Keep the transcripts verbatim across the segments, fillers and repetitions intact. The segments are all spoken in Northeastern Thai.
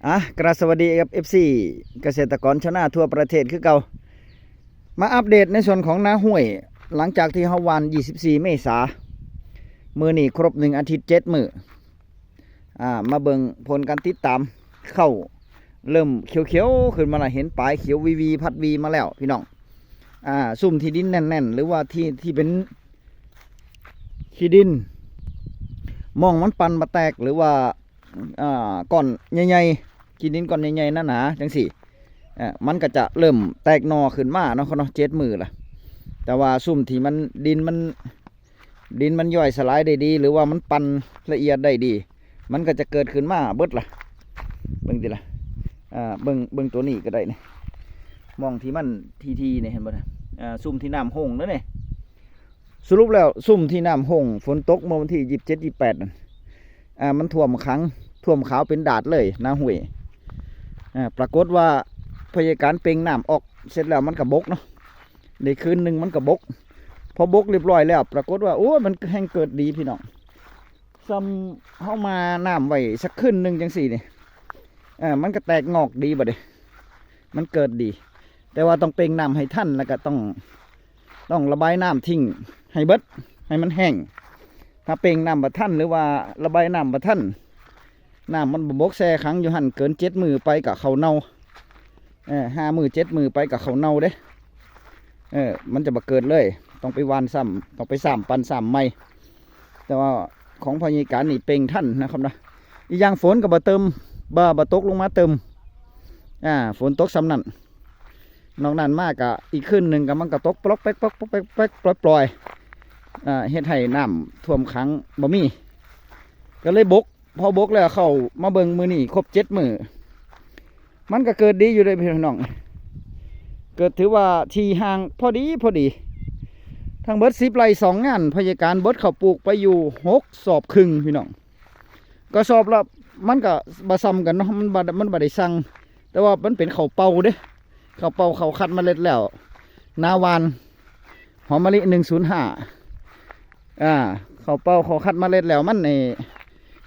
อ่ะ กราบสวัสดีครับ เอฟซี เกษตรกรชาวนาทั่วประเทศคือเก่า มาอัปเดตในส่วนของนาห้วย หลังจากที่เฮาหว่าน ยี่สิบสี่ เมษา มื้อนี้ครบหนึ่งอาทิตย์ เจ็ด มื้อ อ่า มาเบิ่งผลการติดตาม เข้าเริ่มเขียวๆขึ้นมาละ เห็นปลายเขียววีวีพัดวีมาแล้วพี่น้อง อ่า ซุ่มที่ดินแน่นๆ หรือว่าที่ ที่เป็นขี้ดิน หม่องมันปั่นบ่แตก หรือว่า อ่า ก้อนใหญ่ๆ ขี้ดินก้อนใหญ่ๆ หนาๆ จังซี้ อ่า มันก็จะเริ่มแตกหน่อขึ้นมาเนาะ เนาะ เจ็ด มื้อละ แต่ว่าซุ่มที่มัน ดินมัน ดินมันย่อยสลายได้ดี หรือว่ามันปั่นละเอียดได้ดี มันก็จะเกิดขึ้นมาเบิดละ เบิ่งติละ อ่า เบิ่ง เบิ่งตัวนี้ก็ได้นี่ หม่องที่มันทีๆ นี่เห็นบ่นะ อ่า ซุ่มที่น้ำห้งนั่นนี่ สรุปแล้วซุ่มที่น้ำห้ง ฝนตกเมื่อวันที่ ยี่สิบเจ็ด ยี่สิบแปด นั่น อ่า มันท่วมขัง ท่วมขาวเป็นดาดเลยนาห้วย อ่า ปรากฏว่าพยาการเป่งน้ำออก เสร็จแล้วมันก็บกเนาะ ได้คืนหนึ่งมันก็บก พอบกเรียบร้อยแล้ว ปรากฏว่า โอ้ย มันแฮ่งเกิดดีพี่น้อง ซ้ำเฮามาน้ำไว้สักคืนหนึ่งจังซี้นี่ เออ มันก็แตกงอกดีบัดนี้ มันเกิดดี แต่ว่าต้องเป่งน้ำให้ทัน แล้วก็ต้อง ต้องระบายน้ำทิ้งให้เบิด ให้มันแห้ง ถ้าเป่งน้ำบ่ทัน หรือว่าระบายน้ำบ่ทัน น้ำมันบ่บกแช่ขังอยู่หั่นเกิน เจ็ด มื้อไปก็เข้าเน่า เออ ห้า มื้อ เจ็ด มื้อไปก็เข้าเน่าเด้ เออ มันจะบ่เกิดเลย ต้องไปหว่านซ้ำ ต้องไปซ้ำปั่นซ้ำใหม่ แต่ว่าของพยาการนี่เป่งทันนะครับนะ อีกอย่างฝนก็บ่เติม บ่ บ่ตกลงมาเติม อ่า ฝนตกส่ำนั้น นอกนั้นมาก็อีกคืนหนึ่งก็มันก็ตกปลอกแป๊กปลอกแป๊กปลอกแป๊กปล่อยๆ อ่า เฮ็ดให้น้ำท่วมขังบ่มี ก็เลยบก พอบกแล้วเข้ามาเบิ่งมื้อนี้ครบ เจ็ด มื้อ มันก็เกิดดีอยู่เด้พี่น้อง เกิดถือว่าที่ห่างพอดีพอดี ทั้งเบิด สิบ ไร่ สอง งาน พยาการเบิดข้าวปลูกไปอยู่ หก สอบครึ่งพี่น้อง ก็สอบละ มันก็บ่ส่ำกันเนาะ มันบ่ มันบ่ได้สั่ง แต่ว่ามันเป็นข้าวเป่าเด้ ข้าวเป่า ข้าวคัดเมล็ดแล้ว นาหว่าน หอมมะลิ หนึ่งศูนย์ห้า อ่า ข้าวเป่า ข้าวคัดเมล็ดแล้วมันนี่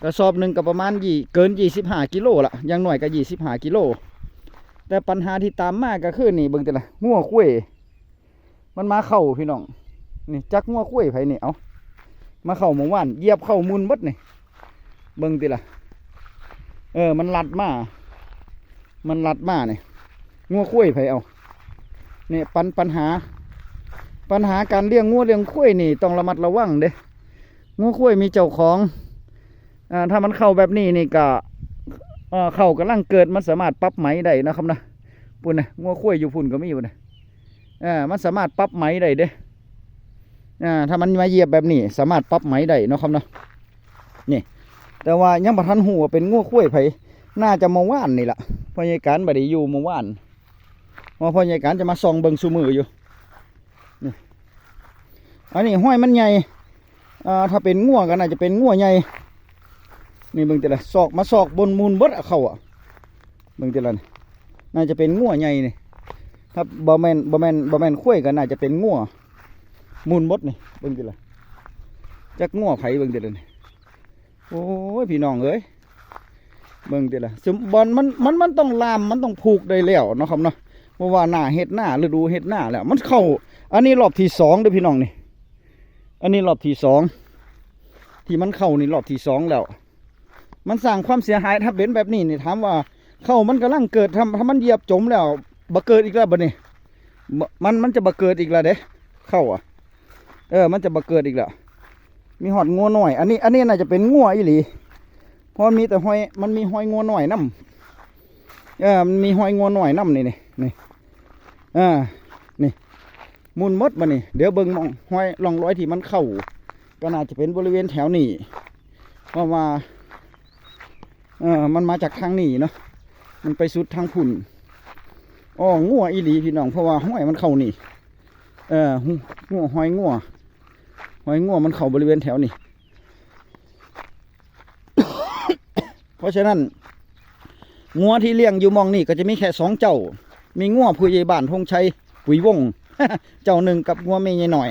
กระสอบหนึ่งก็ประมาณยี่ เกิน ยี่สิบห้า กิโลละ อย่างน้อยก็ ยี่สิบห้า กิโล แต่ปัญหาที่ตามมาก็คือนี่ เบิ่งติละ งัวควาย มันมาเข้าพี่น้อง นี่ จักงัวควายไผนี่ เอา มาเข้าเมื่อวาน เหยียบเข้ามุนเบิดนี่ เบิ่งติละ เออ มันลัดมา มันลัดมานี่ งัวควายไผเอา นี่ ปัญ ปัญหา ปัญหาการเลี้ยงงัวเลี้ยงควายนี่ต้องระมัดระวังเด้ งัวควายมีเจ้าของ อ่า ถ้ามันเข้าแบบนี้นี่ก็ เอ่อ เข้ากำลังเกิด มันสามารถปรับไหมได้นะครับนะ พุ่นนะ งัวควายอยู่พุ่นก็มีพุ่นนะ อ่า มันสามารถปรับไหมได้เด้ อ่า ถ้ามันมาเหยียบแบบนี้ สามารถปรับไหมได้เนาะครับเนาะ นี่ แต่ว่ายังบ่ทันฮู้ว่าเป็นงัวควายไผ น่าจะเมื่อวานนี่ล่ะ พยาการบ่ได้อยู่เมื่อวาน เพราะพยาการจะมาส่องเบิ่งซุมื้ออยู่ นี่ อันนี้ห้อยมันใหญ่ อ่า ถ้าเป็นงัวก็น่าจะเป็นงัวใหญ่ นี่เบิ่งติละ ซอกมาซอกบนมูลเบิดอะเข้าอะ เบิ่งติละนี่ น่าจะเป็นงัวใหญ่นี่ ถ้าบ่แม่น บ่แม่น บ่แม่นควายก็น่าจะเป็นงัว มูลเบิดนี่ เบิ่งติละ จักงัวไผ เบิ่งติละนี่ โอ้ย พี่น้องเอ้ย เบิ่งติละ ซึ่งบ่อนมัน มัน มันต้องลาม มันต้องผูกได้แล้วเนาะครับเนาะ เพราะว่าหน้าเฮ็ดนา ฤดูเฮ็ดนาแล้ว มันเข้า อันนี้รอบที่สองเด้อพี่น้องนี่ อันนี้รอบที่สอง ที่มันเข้านี่รอบที่สองแล้ว มันสร้างความเสียหาย ถ้าเป็นแบบนี้นี่ ถามว่าเข้ามันกำลังเกิด ถ้า ถ้ามันเหยียบจมแล้ว บ่เกิดอีกแล้วบัดนี้ บ่ มัน มันจะบ่เกิดอีกแล้วเด้ เข้าอะ เออ มันจะบ่เกิดอีกแล้ว มีฮอดงัวน้อย อันนี้ อันนี้น่าจะเป็นงัวอีหลี เพราะมันมีแต่ฮอย มันมีฮอยงัวน้อยนำ เออ มันมีฮอยงัวน้อยนำนี่ นี่ นี่ อ่า นี่ มูลเบิดบัดนี้ เดี๋ยวเบิ่งหม่องฮอยร่องรอยที่มันเข้า ก็น่าจะเป็นบริเวณแถวนี้ เพราะว่า เออ มันมาจากทางนี้เนาะ มันไปสุดทางพุ่น อ้อ งัวอีหลีพี่น้อง เพราะว่าฮอยมันเข้านี่ เออ งัว ฮอยงัว ฮอยงัวมันเข้าบริเวณแถวนี้ เพราะฉะนั้น งัวที่เลี้ยงอยู่หม่องนี่ก็จะมีแค่สองเจ้า มีงัวผู้ใหญ่บ้านธงชัย ปุ๋ยวงศ์ เจ้าหนึ่งกับงัวแม่ใหญ่น้อย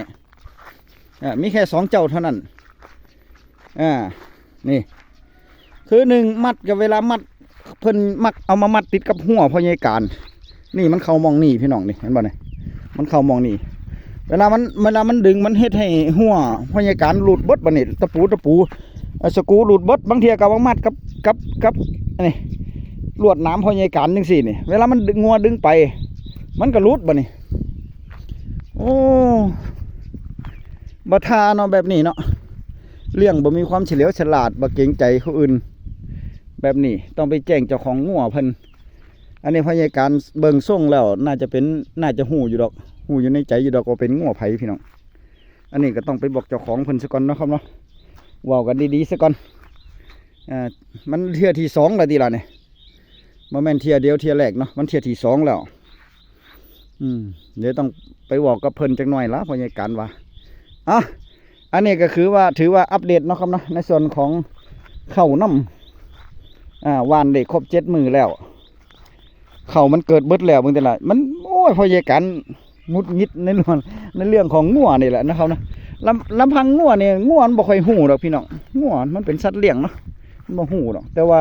อ่า มีแค่สองเจ้าเท่านั้น อ่า นี่ คือหนึ่งมัดกับเวลามัด เพิ่นมักเอามามัดติดกับฮั้วพ่อใหญ่กาน นี่มันเข้าหม่องนี่พี่น้องนี่ เห็นบ่เนี่ย มันเข้าหม่องนี่ เวลามัน เวลามันดึงมันเฮ็ดให้ฮั้วพ่อใหญ่กานหลุดเบิดบัดนี้ ตะปูตะปู เอ่อ สกรูหลุดเบิด บางเทื่อก็เอามามัดกับ กับ กับ นี่ ลวดหนามพ่อใหญ่กานจังซี่นี่ เวลามันดึง งัวดึงไป มันก็หลุดบัดนี้ โอ้ บ่ท่าเนาะแบบนี้เนาะ เลี้ยงบ่มีความเฉลียวฉลาด บ่เกรงใจผู้อื่น แบบนี้ต้องไปแจ้งเจ้าของงัวเพิ่น อันนี้พ่อใหญ่กานเบิ่งทรงแล้ว น่าจะเป็น น่าจะฮู้อยู่ดอก ฮู้อยู่ในใจอยู่ดอกว่าเป็นงัวไผพี่น้อง อันนี้ก็ต้องไปบอกเจ้าของเพิ่นซะก่อนเนาะครับเนาะ เว้ากันดีๆซะก่อน อ่า มันเทื่อที่สองแล้วติล่ะเนี่ย บ่แม่นเทื่อเดียวเทื่อแรกเนาะ มันเทื่อที่สองแล้ว อืม เดี๋ยวต้องไปเว้ากับเพิ่นจักหน่อยละ พ่อใหญ่กานว่า อ่ะ อันนี้ก็คือว่าถือว่าอัปเดตเนาะครับเนาะ ในส่วนของเข้านำ อ่า หว่านได้ครบเจ็ดมื้อแล้ว เข้ามันเกิดเบิดแล้ว เบิ่งแต่ละ มัน โอ้ย พ่อใหญ่กานหงุดหงิดในเรื่อง ในเรื่องของงัวนี่แหละนะครับนะ ลำ ลำพังงัวนี่ งัวมันบ่ค่อยฮู้ดอกพี่น้อง งัวมันเป็นสัตว์เลี้ยงเนาะ มันบ่ฮู้ดอก แต่ว่า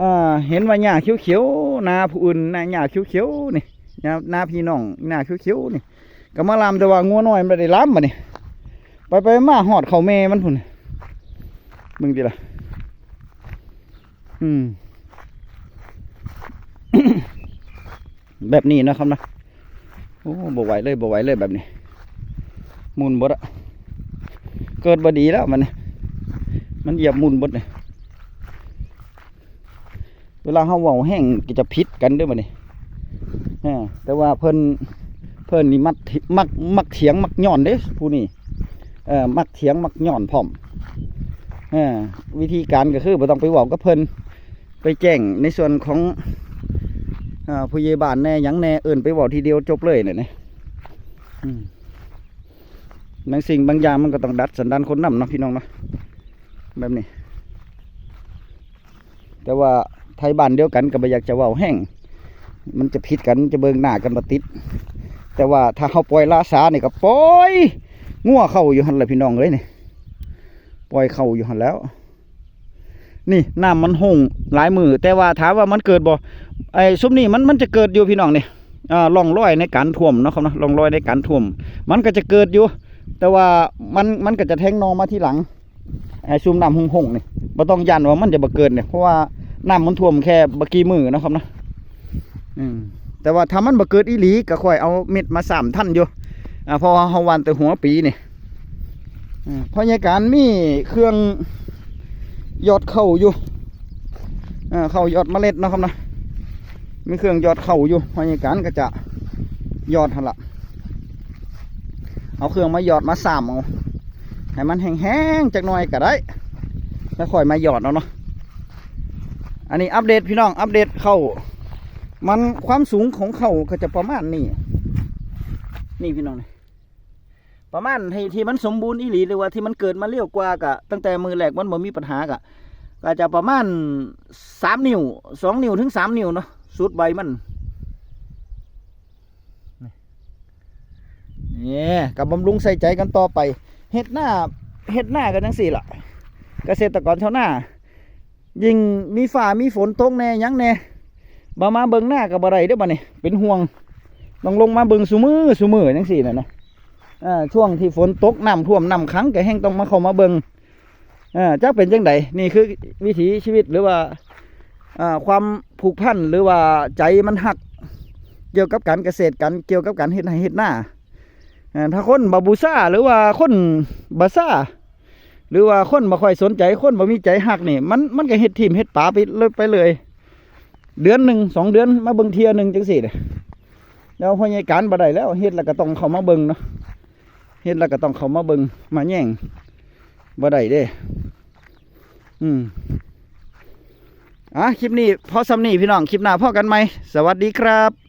อ่า เห็นว่าหญ้าเขียวๆ นาผู้อื่นนะ หญ้าเขียวๆ นี่ หญ้า นาพี่น้อง หญ้าเขียวๆ นี่ ก็มาลาม แต่ว่างัวน้อยมันบ่ได้ลามบัดนี้ ไปๆ มาฮอดเข้าแม่มันพุ้น เบิ่งติล่ะ อืม แบบนี้นะครับนะ โอ้ บ่ไหวเลย บ่ไหวเลยแบบนี้ หมุนเบิดอะ เกิดบ่ดีแล้วมัน มันเหยียบหมุนเบิดเนี่ย เวลาเฮาเว้าแฮงก็จะผิดกันเด้อบัดนี้ อ่า แต่ว่าเพิ่น เพิ่นนี่มัก มัก มักเถียงมักย้อนเด้ผู้นี้ เอ่อ มักเถียงมักย้อนพร้อม เอ่อ วิธีการก็คือบ่ต้องไปเว้ากับเพิ่น ไปแจ้งในส่วนของ อ่า ผู้ใหญ่บ้านแหน่หยังแหน่ เอิ้นไปเว้าทีเดียวจบเลยเนี่ยนะ อืม บางสิ่งบางอย่างมันก็ต้องดัดสันดานคนนำเนาะพี่น้องเนาะ แบบนี้ แต่ว่าไทบ้านเดียวกันก็บ่อยากจะเว้าแฮง มันจะผิดกัน มันจะเบิ่งหน้ากันบ่ติด แต่ว่าถ้าเฮาปล่อยละสานี่ก็ปล่อยงัวเข้าอยู่หั่นแหละพี่น้องเอ้ยนี่ ปล่อยเข้าอยู่หั่นแล้ว นี่น้ำมันห้งหลายมื้อ แต่ว่าถามว่ามันเกิดบ่ ไอ้ซุมนี้มัน มันจะเกิดอยู่พี่น้องนี่ อ่า ร่องรอยในการท่วมเนาะครับเนาะ ร่องรอยในการท่วม มันก็จะเกิดอยู่ แต่ว่ามัน มันก็จะแทงหน่อมาทีหลัง ไอ้ซุมน้ำห้งๆ นี่ บ่ต้องย้านว่ามันจะบ่เกิดเนี่ย เพราะว่าน้ำมันท่วมแค่บ่กี่มื้อเนาะครับเนาะ อืม แต่ว่าถ้ามันบ่เกิดอีหลีก็ค่อยเอาเม็ดมาซ้ำทันอยู่ อ่า เพราะว่าเฮาหว่านแต่หัวปีนี่ อ่า พ่อใหญ่กานมีเครื่องหยอดเข้าอยู่ อ่า เข้าหยอดเมล็ดเนาะครับนะ มีเครื่องหยอดเข้าอยู่ พ่อใหญ่กานก็จะหยอดหั่นละ เอาเครื่องมาหยอดมาซ้ำเอา ให้มันแห้งๆ จักหน่อยก็ได้ แล้วค่อยมาหยอดเอาเนาะ อันนี้อัปเดตพี่น้อง อัปเดตเข้า มันความสูงของเข้าก็จะประมาณนี้ นี่พี่น้องนี่ ประมาณที่ ที่มันสมบูรณ์อีหลี หรือว่าที่มันเกิดมาเร็วกว่ากะ ตั้งแต่มื้อแรกมันบ่มีปัญหากะ ก็จะประมาณสามนิ้ว สองนิ้วถึงสามนิ้วเนาะ สุดใบมัน นี่ นี่ก็บำรุงใส่ใจกันต่อไป เฮ็ดนา เฮ็ดนากันจังซี่ล่ะ เกษตรกรชาวนา ยิ่งมีฟ้ามีฝนตกแหน่หยังแหน่ บ่มาเบิ่งนาก็บ่ได้เด้อบัดนี้ เป็นห่วง ต้องลงมาเบิ่งซุมื้อซุมื้อจังซี่น่ะนะ อ่า ช่วงที่ฝนตกน้ำท่วมน้ำขังก็แฮ่งต้องมาเข้ามาเบิ่ง อ่า จักเป็นจังใด นี่คือวิถีชีวิตหรือว่า อ่า ความผูกพันหรือว่าใจมันฮัก เกี่ยวกับการเกษตร กัน เกี่ยวกับการเฮ็ดไร่เฮ็ดนา อ่า ถ้าคนบ่บูชาหรือว่าคนบ่ซา หรือว่าคนบ่ค่อยสนใจ คนบ่มีใจฮักนี่ มัน มันก็เฮ็ดถิ่มเฮ็ดปาไปเลย ไปเลย เดือนหนึ่งสองเดือนมาเบิ่งเทื่อหนึ่งจังซี่เด้ แล้วพ่อใหญ่กานบ่ได้แล้ว เฮ็ดแล้วก็ต้องเข้ามาเบิ่งเนาะ เฮ็ดแล้วก็ต้องเข้ามาเบิ่งมาแยง บ่ได้เด้ อืม อ่ะ คลิปนี้พอส่ำนี้พี่น้อง คลิปหน้าพ้อกันใหม่ สวัสดีครับ